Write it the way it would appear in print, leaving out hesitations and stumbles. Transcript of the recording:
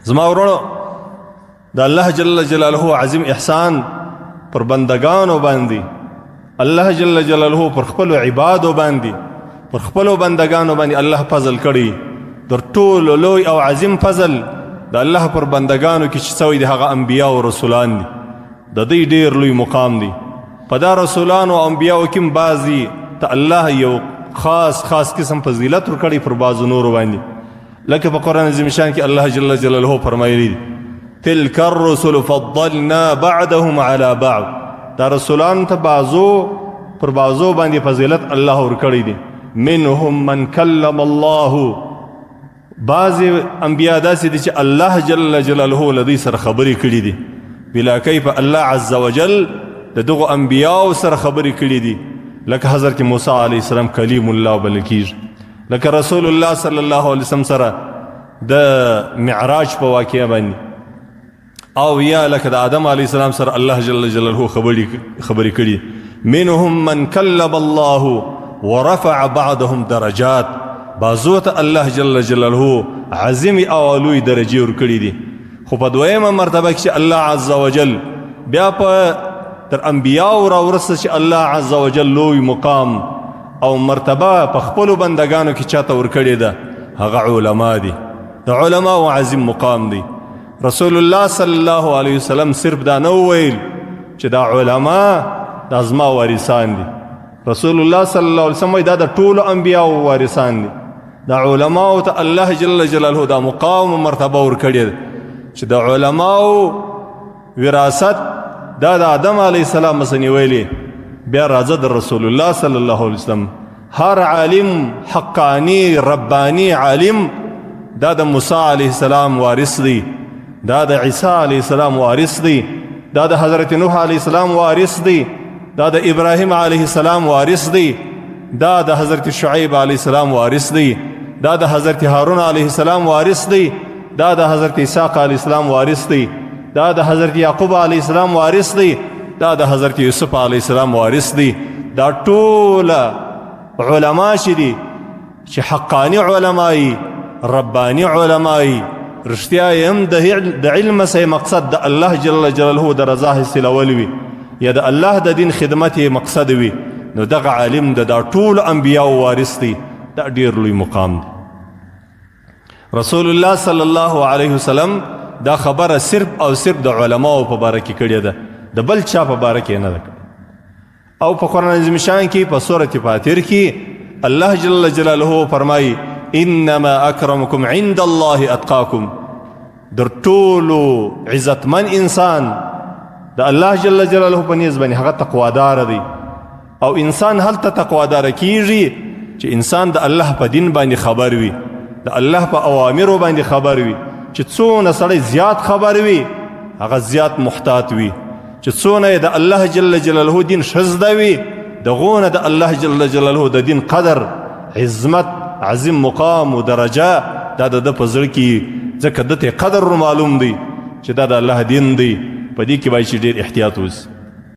زما ورونو، د الله جل جلاله عظیم احسان پر بندگانو باندې، الله جل جلاله پر خپل عبادو باندې، پر خپل بندگانو باندې الله فضل کړی. در ټولو لوی او عظیم فضل د الله پر بندگانو کې چې سوی د هغه انبیا او رسولان دي، د دې ډیر لوی مقام دی. په دا رسولانو او انبیاو کې بعضی ته الله یو خاص خاص قسم فضیلت ورکړي پر بعضو نورو باندې، لکه په قرآن عظیم شان کې الله جل جلاله فرمایلی: تلك الرسل فضلنا بعدهم على بعض. دا رسولان ته بعضو پر بعضو باندې فضیلت الله ورکړی دی. منهم من کلم الله، بعضې انبیا داسې دي چې الله جل جلاله له دوی سره خبرې کړي دي. بلا کیف الله عز وجل د دغو انبیاو سره خبرې کړي دي، لکه حضرت موسی علیه السلام کلیم الله بلل کیږي، لکه رسول الله صلی الله علیه وسلم سره د معراج په واقعه باندې، او یا لکه د آدم علیه السلام سره الله جل جلاله خبرې کړي. منهم من کلم الله ورفع بعضهم درجات، بعضو ته الله جل جلاله عظیم او لوی درجې ورکړي دي. خو په دویمه مرتبه کې چې الله عز وجل بیا په تر انبیاو را ورسته چې الله عز وجل لوی مقام او مرتبه په خپلو بندگانو کې چاته ورکړې ده، هغه علما دي. د علماو عظیم مقام دی. رسول الله صلی الله علیه وسلم صرف دا نه ویل چې دا علما دا زما وارثان دي. رسول الله صلی الله علیه وسلم دا د ټولو انبیاو وارثان دي. دا علماو ته الله جل جلاله دا مقام او مرتبه ورکړې ده چې د علماو وراثت دا د آدم علیه السلام څخه نیولې بیا راځه د رسول الله صلی الله علیه وسلم. هر عالم حقانی ربانی عالم دا د موسی علیه السلام وارث دی، دا د عیسی علیه السلام وارث دی، دا د حضرت نوح علیه السلام وارث دی، دا د ابراهیم علیه السلام وارث دی، دا د حضرت شعیب علیه السلام وارث دی، دا د حضرت هارون علیه السلام وارث دی، دا د حضرت اسحاق علیه السلام وارث دی، دا د حضرت یعقوب علیه السلام وارث دی، دا د حضرت یوسف علیه السلام وارث دی. دا ټول علما چې دي، چې حقانی علماي، ربانی علماي، رښتیا یې هم د علم سه مقصد د الله جل جلاله د رضا حاصلول وي یا د الله د دین خدمت یې مقصد وي، نو دغه عالم د دا ټول انبیاو وارث دی. دا ډیر لوی مقام دی. رسول الله صلی الله علیه وسلم دا خبره صرف او صرف د علماو په باره کې کړې ده، د بل چا په باره کې نه ده کړې. او په قرآن عظیم شان کې په سورة فاطر کې الله جل جلاله فرمایي: انما اکرمکم عند الله اتقاکم. در ټولو عزتمن انسان د الله جل جلاله په نیز باندې هغه تقوادار دی. او انسان هلته تقوادار کیږي چې انسان د الله په دین باندې خبر وي، د الله په اوامرو باندې خبر وي. چې څونه سړی زیات خبر وي، هغه زیات محتاط وي. چې څونه د الله جل جلاله دین ښه زده وي، دغونه د الله جل جلاله د دین قدر، عظمت، عظیم مقام او درجه دا د ده په زړه کې، ځکه ده ته قدر معلوم دی چې دا د الله دین دی، په دې کې باید چې ډېر احتیاط وسي.